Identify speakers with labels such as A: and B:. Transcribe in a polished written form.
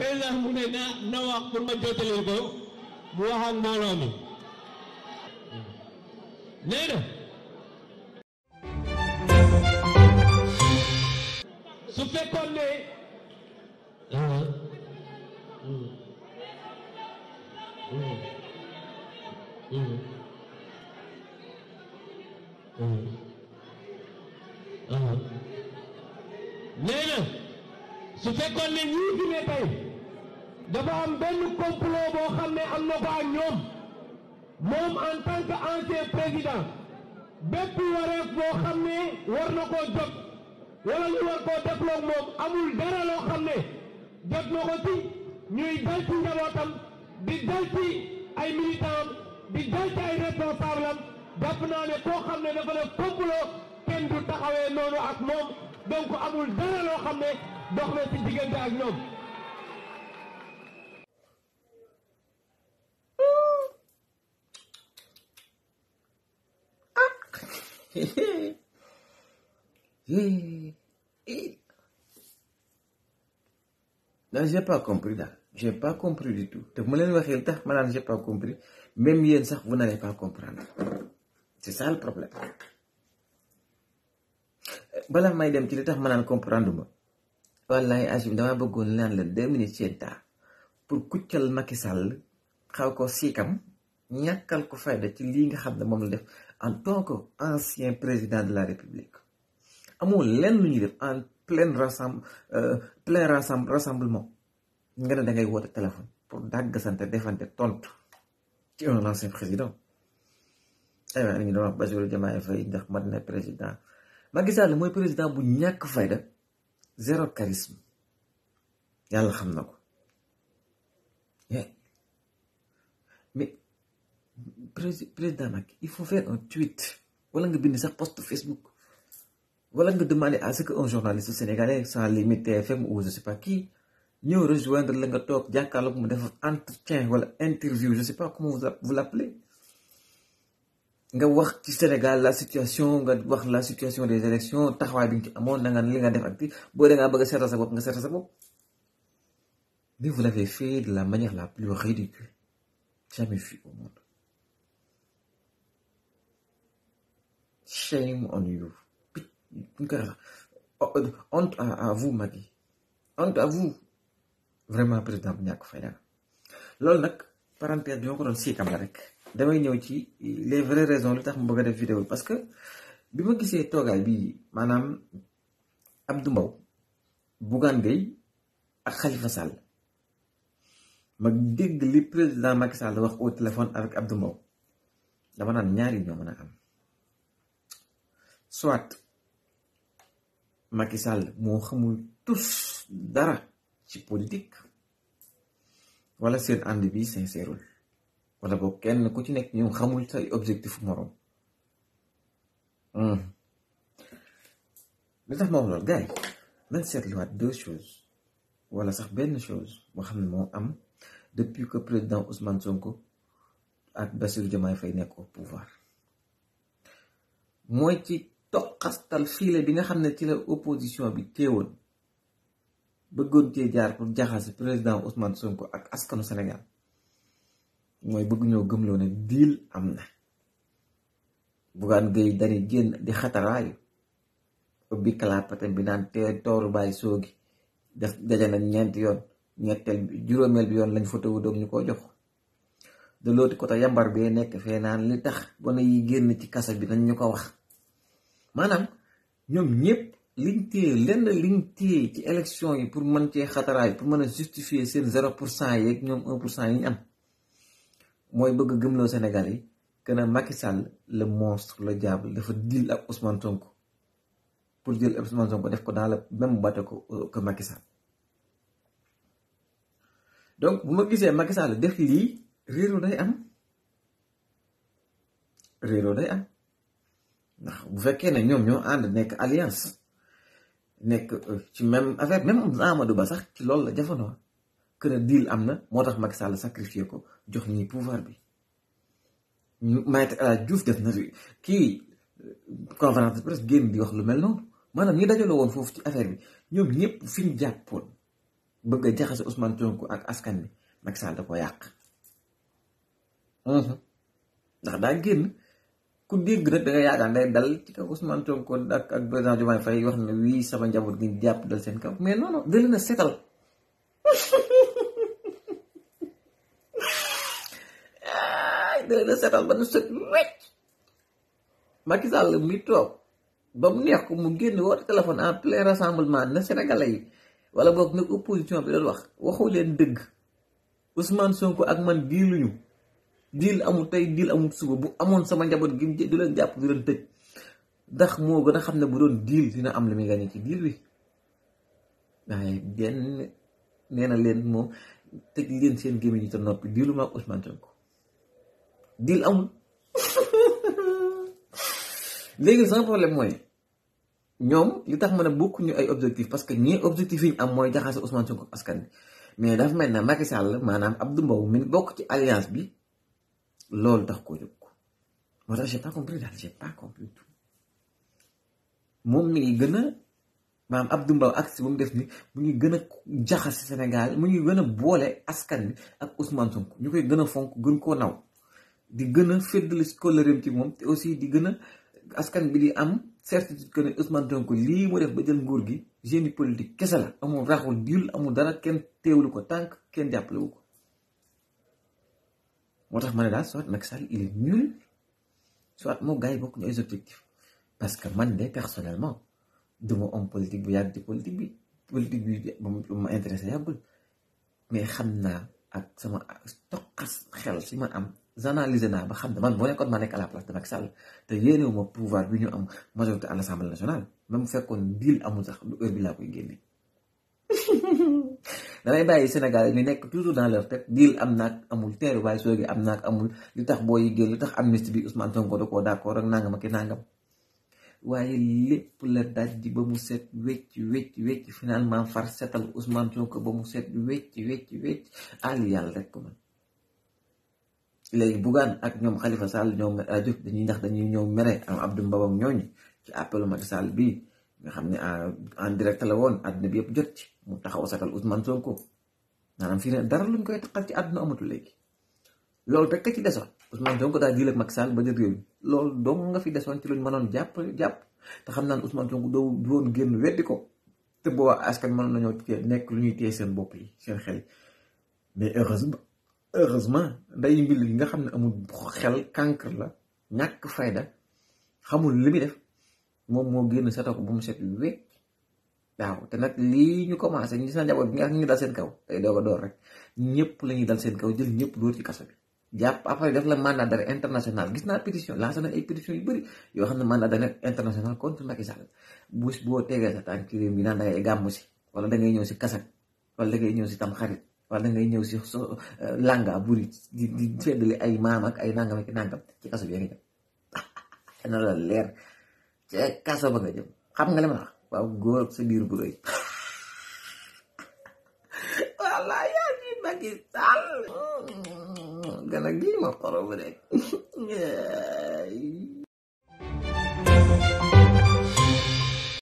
A: président mu ne na wax pour ma jottali ko mu wax ak mbooloo mi nee na su fekkoon ne nee na su fekkoon ne ñii fi ne tey dafa am benn complot boo xam ne am na ko ak ñoom moom en tant que ancien président bépp wareef boo xam ne war na koo jot wala ñu war koo defloog moom amul dara loo xam ne jot na ko ci ñuy dal ci njabootam di dal ci ay militant di dal ci ay responsable am jàpp naa ne koo xam ne dafa ne complot kenn du taxawee noonu ak moom donc amul dara loo xam ne dox na ci diggante ak ñoom.
B: Non, j'ai pas compris là. J'ai pas compris du tout. Te mu leen waxee tax ma naan j'ai pas compris même yéen sax vous n'allez pas comprendre. C'est ça le problème. Bala may dem ci li tax ma naan comprendre ma. Wallahi Azim dama bëggoon naan la 2 minutes ci temps pour kuccal Macky Sall xaw ko siikam ñàkkal ko fayda ci lii nga xam ne moom la def en tant que ancien président de la République. Amul lenn lu ñuy def en plein rassemblement nga ne da ngay woote téléphone pour dàgg sante defante tontu ci un ancien président. Aywa ñu doon wax Bassirou Diomaye Faye ndax mat na président Macky Sall mooy président bu ñàkk fayda zéro charisme yàlla xam na ko mais président Macky il faut faire un tweet wala nga bind sax post Facebook wala nga demander à ce que un journaliste sénégalais sans limite TFM ou je sais pas qui ñëw rejoindre la nga toog jàkkaarloog mu def entretien wala interview je sais pas comment vous l'appelez nga wax ci Sénégal la situation nga wax la situation des élections taxawaay bi nga ci amoon na nga li nga def ak ti boo da ngaa bëgg a seetal sa bopp nga seetal sa bopp mais vous l'avez fait de la manière la plus ridicule jamais vu au monde. Shame on you. Honte à vous Macky honte à vous vraiment président bu ñàkk fayda loolu nag parenthèse bi ma ko doon siikam la rek damay ñëw ci les vraies raisons li tax mu bëgg a def vidéo parce que bi ma gisee toogaay bi maanaam Abdou Mbow Bougane Gueye ak Khalifa Sall ma dégg li président Macky Sall wax au téléphone avec Abdou Mbow dama naan ñaari ñoo mën a am soit Macky Sall moo xamul tous dara ci politique wala seen ànd bi sincèreul wala boog kenn ku ci nekk ñoom xamul say objectif morom li tax ma wax loolu gars yi nañ seetluwaat 2 choses wala sax benn chose boo xam ne moo am depuis que président Ousmane Sonko ak Bassirou Diomaye Faye nekk au pouvoir mooy ci toqastal fiile bi nga xam ne ci la opposition bi teewoon bëggoon cee jaar pour jaxase président Ousmane Sonko ak askanu Sénégal mooy bëgg ñoo gëmloo ne deal am na. Bougane Gueye Dany génn di xataraayu ubbi kalaapatam bi naan te tooru bàyyi soogi def daje na 4 yoon ñetteel bi juróomeel bi yoon lañ photo wu doog ñu ko jox de l'autre côté yambar bee nekk fee naan li tax gone yi génn ci kasa bi nañ ñu ko wax maanaam ñoom ñëpp liñ téye ci élection yi pour mën cee xataraay pour mën a justifier seen 0% yeeg ñoom 1% yi ñu am mooy bëgg gëmloo Sénégal yi que ne Macky Sall le monstre le diable dafa deal ak Ousmane Sonko pour jël Ousmane Sonko def ko dans le même bateau que Macky Sall donc bu ma gisee Macky Sall def lii réeroo day am ndax bu fekkee ne ñoom ñoo ànd nekk alliance nekk ci même affaire même Amadou Ba sax ci loolu la jafanoo que ne deal am na moo tax Macky Sall sacrifié ko jox ñi pouvoir bi Maître El Hadji Diouf def na kii conférence de presse génn di wax lu mel noonu maanaam ñi dajaloo woon foofu ci affaire bi ñoom ñëpp fi ñu jàppoon bëgg a jaxase Ousmane Sonko ak askan bi Macky Sall da ko yàq ndax daa génn ku dégg nag da nga yaakaar day dal ci kaw Ousmane Sonko ak président Diomaye Faye wax ne wii sama njaboot gi jàpp dal seen kaw mais non non da leen a setal da leen a setal ba nu set wecc Macky Sall mi toog ba mu neex ko mu génn woote téléphone en plein rassemblement na Sénégalais yi wala boog nag opposition bi doon wax waxu leen dëgg Ousmane Sonko ak man diiluñu diil amul tey diil amul suba bu amoon sama njaboot gi du leen jàpp du leen tëj ndax moo gën a xam ne bu doon diil dina am lu muy gagné ci diil wi waaye benn nee na leen moom tëj leen seen gémmiñ ñi te noppi diilu ma ak Ousmane Sonko diil amul léegi sama problème mooy ñoom li tax ma ne bokkuñu ay objectif parce que ñii objectif yi ñu am mooy jaxase Ousmane Sonko askan bi mais dafa mel ne Macky Sall maanaam Abdou Mbow mi bokk ci alliance bi loolu tax koo jóg moo tax j'ai pas compris daal j'ai pas compris tout moom mi ngi gën a maanaam Abdou Mbow ak si bu mu def ni mu ngi gën a jaxase Sénégal mu ngi gën a boole askan bi ak Ousmane Sonko ñu koy gën a fonk gën koo naw di gën a féddali kóllëreem ci moom te aussi di gën a askan bi di am certitude que ne Ousmane Sonko lii mu def ba jël nguur gi génie politique kese la amul raxul diil amul dara kenn teewlu ko tànk kenn jàppalewu ko moo tax ma ne daal soit Macky Sall il est nul soit moo gars yi bokk ñu ay objectifs parce que man de personnellement duma homme politique bu yàgg ci politique bi ba ma intéressé yàggul mais xam naa ak sama toqas xel si ma am analyser naa ba xam ne man boo nekkoon ma nekk à la place de Macky Sall te yéenewu ma pouvoir bi ñu am majorité à l'Assemblée nationale même bu fekkoon deal amul sax du heure bi laa koy génne damay bàyyi Sénégal yi ñu nekk toujours dans leur tête deal am naag amul teeru waaye soogi am naag amul li tax boo yi génn li tax amnistie bi Ousmane Sonko da koo d'accord ak nangam ak nangam waaye lépp la daj ba mu set wecc finalement far setal Ousmane Sonko ba mu set wecc àll yàlla rek ko man léegi Bougane ak ñoom Khalifa Sall ñoom jóg dañuy ñëw mere am Abdou Mbow ak ñooñu ci appelu Macky Sall bii nga xam ne en direct la woon àdduna bi yëpp jot ci mu taxaw satal Ousmane Sonko maanaam fii ne dara luñ koy taxal ci àdduna amatul léegi loolu rek ci desoon Ousmane Sonko daal diil ak Macky Sall ba jël réew mi loolu dong nga fi desoon ci luñ mënoon jàpp te xam naan Ousmane Sonko doo doon génn weddi ko te boo askan mënoon nañoo nekk lu ñuy téye seen bopp yi seen xel yi mais heureusement nday mbil yi nga xam ne amul xel cancre la ñàkk fayda xamul li muy def moom moo génn seto ko bu mu set wecc waaw te nag lii ñu commencé ñi sa njaboot bi nga xam ñu dal seen kaw tey doog a door rek ñëpp la ñuy dal seen kaw jël ñëpp dóor ci kaso bi jàpp après def la mandat d'arrêt international gis naa pétition lancé na ay pétition yu bëri yoo xam ne mandat d'arrêt international contre Macky Sall boo tegee sa tànk ci réew mi naan da ngay gàmmu si wala da ngay ñëw si kasak wala da ngay ñëw si tam xarit wala da ngay ñëw si langa buri di feddali ay maam ak ay nangam ak nangam ci kaso bi yaa ngi jëm na la leer ci kaso ba nga jëm xam nga li ma wax waaw góor sa biir bu rëy walla yaa ngi Macky Sall gën a gii ma xoro bu rek